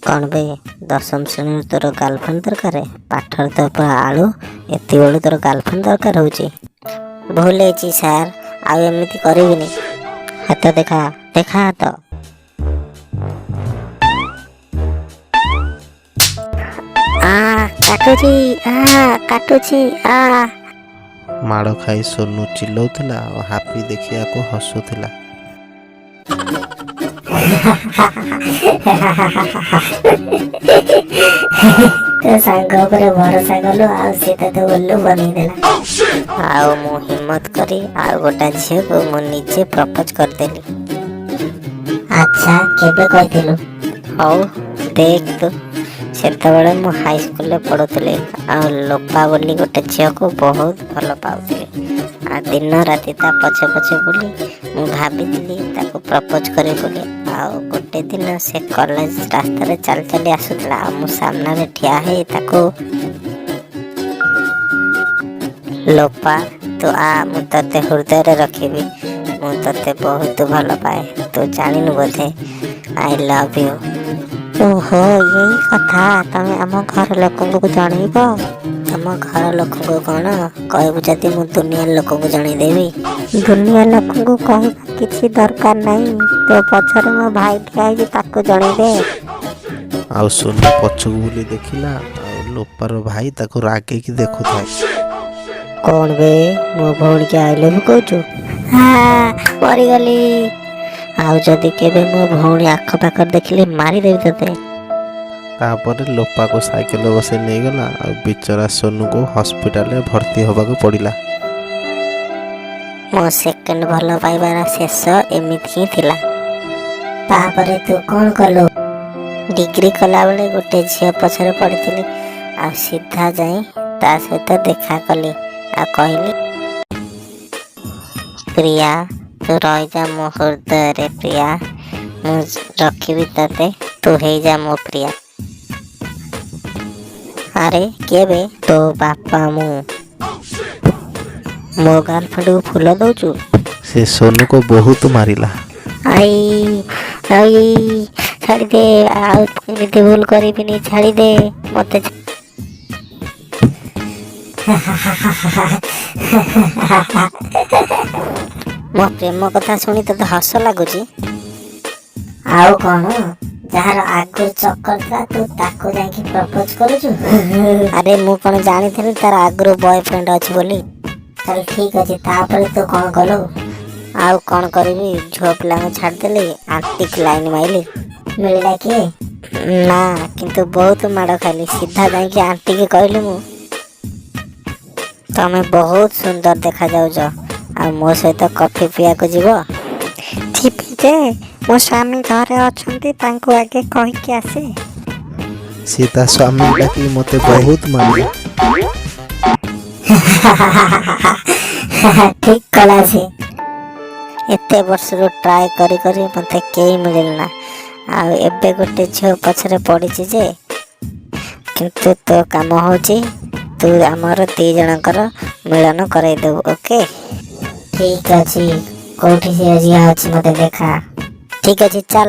କ'ଣ ବେ, ଦଶମ ଶ୍ରେଣୀରୁ ତୋର ଗାର୍ଲଫ୍ରେଣ୍ଡ ଦରକାର? ପାଠରେ ତ ପୁରା ଆଳୁ, ଏତିକି ବେଳୁ ତୋର ଗାର୍ଲଫ୍ରେଣ୍ଡ ଦରକାର ହେଉଛି? ଭୁଲ ହେଇଛି ସାର୍, ଆଉ ଏମିତି କରିବିନି। ହାତ ଦେଖା, ଦେଖା ହାତ। ଆ, କାଟୁଛି, ଆ, କାଟୁଛି, ଆ। ମାଡ଼ ଖାଇ ସୋନୁ ଚିଲଉଥିଲା ଆଉ ହାପି ଦେଖିବାକୁ ହସୁଥିଲା। ତୋ ସାଙ୍ଗ ଉପରେ ଭରସା କଲୁ ଆଉ ସେ ତତେ ଉଲ୍ଲୁ ବନେଇଦେଲା। ଆଉ ମୁଁ ହିମ୍ମତ କରି ଆଉ ଗୋଟେ ଝିଅକୁ ମୁଁ ନିଜେ ପ୍ରପୋଜ କରିଦେଲି। ଆଚ୍ଛା, କେବେ କହିଥିଲୁ? ହଉ ଦେଖ ତୁ, ସେତେବେଳେ ମୁଁ ହାଇସ୍କୁଲରେ ପଢ଼ୁଥିଲି ଆଉ ଲୋପା ବୋଲି ଗୋଟେ ଝିଅକୁ ବହୁତ ଭଲ ପାଉଥିଲି ଆଉ ଦିନ ରାତି ତା ପଛେ ପଛେ ବୁଲି ମୁଁ ଭାବିଥିଲି ତାକୁ ପ୍ରପୋଜ କରିବି ବୋଲି। ଆଉ ଗୋଟେ ଦିନ ସେ କଲେଜ ରାସ୍ତାରେ ଚାଲି ଚାଲି ଆସୁଥିଲା ଆଉ ମୁଁ ସାମ୍ନାରେ ଠିଆ ହେଇ ତାକୁ, ଲୋପା, ତୁ ଆ, ମୁଁ ତତେ ହୃଦୟରେ ରଖିବି, ମୁଁ ତତେ ବହୁତ ଭଲ ପାଏ, ତୁ ଜାଣିନୁ ବୋଧେ, I love you. ଓହୋ, ଏଇ କଥା ତମେ ଆମ ଘର ଲୋକଙ୍କୁ ଜଣେଇବ? ତମ ଘର ଲୋକଙ୍କୁ କ'ଣ କହିବୁ? ଯଦି ମୁଁ ଦୁନିଆ ଲୋକଙ୍କୁ ଜଣେଇଦେବି। ଦୁନିଆ ଲୋକଙ୍କୁ କହିବା କିଛି ଦରକାର ନାହିଁ, ତୋ ପଛରେ ମୋ ଭାଇ ଠିଆ ହେଇଛି, ତାକୁ ଜଣେଇଦେ। ଆଉ ସୋନୁ ପଛକୁ ବୁଲି ଦେଖିଲା ଆଉ ଲୋପାର ଭାଇ ତାକୁ ରାଗେଇକି ଦେଖୁଥାଏ। କ'ଣ ବେ, ମୋ ଭଉଣୀକି I love କହୁଛୁ? ମରିଗଲି। ଆଉ ଯଦି କେବେ ମୋ ଭଉଣୀ ଆଖପାଖରେ ଦେଖିଲେ ମାରିଦେବି ତତେ। ତାପରେ ଲୋପାକୁ ସାଇକେଲ ବସେଇ ନେଇଗଲା ଆଉ ବିଚରା ସୋନୁକୁ ହସ୍ପିଟାଲରେ ଭର୍ତ୍ତି ହେବାକୁ ପଡ଼ିଲା। ମୋ ସେକେଣ୍ଡ ଭଲ ପାଇବାର ଶେଷ ଏମିତି ହିଁ ଥିଲା। ତାପରେ ତୁ କ'ଣ କଲୁ? ଡିଗ୍ରୀ କଲାବେଳେ ଗୋଟେ ଝିଅ ପଛରେ ପଡ଼ିଥିଲି ଆଉ ସିଧା ଯାଇ ତା ସହିତ ଦେଖା କଲି ଆଉ କହିଲି, ପ୍ରିୟା, ତୁ ରହିଯା ମୋ ହୃଦୟରେ, ପ୍ରିୟା, ମୁଁ ରଖିବି ତତେ, ତୁ ହେଇଯା ମୋ ପ୍ରିୟା। ଆରେ କିଏ ବେ? ତୋ ବାପା ମୁଁ। ମୋ ଗାର୍ଲଫ୍ରେଣ୍ଡକୁ ଫୁଲ ଦଉଛୁ? ସେ ସୋନୁକୁ ବହୁତ ମାରିଲା। I, I, ଛାଡ଼ିଦେ, ଆଉ ଏମିତି ଭୁଲ କରିବିନି, ଛାଡ଼ିଦେ ମତେ। ମୋ ପ୍ରେମ କଥା ଶୁଣି ତତେ ହସ ଲାଗୁଛି? ଆଉ କ'ଣ, ଯାହାର ଆଗରୁ ଚକ୍କର ଥିଲା ତୁ ତାକୁ ଯାଇକି ପ୍ରପୋଜ କରୁଛୁ? ଆରେ ମୁଁ କ'ଣ ଜାଣିଥିଲି ତାର ଆଗରୁ ବୟଫ୍ରେଣ୍ଡ ଅଛି ବୋଲି? ତାହେଲେ ଠିକ ଅଛି, ତାପରେ ତୁ କ'ଣ କଲୁ? ଆଉ କ'ଣ କରିବି, ଝିଅ ପିଲାଙ୍କୁ ଛାଡ଼ିଦେଲି, ଆଣ୍ଟିକୁ ଲାଇନ୍ ମାଇଲି। ମିଳିଲା କିଏ? ନା, କିନ୍ତୁ ବହୁତ ମାଡ଼ ଖାଇଲି। ସିଧା ଯାଇକି ଆଣ୍ଟିକି କହିଲି ମୁଁ, ତମେ ବହୁତ ସୁନ୍ଦର ଦେଖାଯାଉଛ, ଆଉ ମୋ ସହିତ କଫି ପିଇବାକୁ ଯିବ? ଯିବି ଯେ, ମୋ ସ୍ୱାମୀ ଘରେ ଅଛନ୍ତି, ତାଙ୍କୁ ଆଗେ କହିକି ଆସେ। ସିଏ ତା ସ୍ୱାମୀ ଡାକି ମୋତେ ବହୁତ ମାରିଲା। ଠିକ କଲା ସେ। ଏତେ ବର୍ଷରୁ ଟ୍ରାଏ କରି କରି ମୋତେ କେହି ମିଳିଲା ନା, ଆଉ ଏବେ ଗୋଟେ ଝିଅ ପଛରେ ପଡ଼ିଛି ଯେ, କିନ୍ତୁ ତୋ କାମ ହେଉଛି ତୁ ଆମର ଦି ଜଣଙ୍କର ମିଳନ କରାଇଦେବୁ। ଓକେ, ଠିକ ଅଛି, କୋଉଠି ସେ ଝିଅ ଅଛି ମୋତେ ଦେଖା। ଠିକ ଅଛି, ଚାଲ।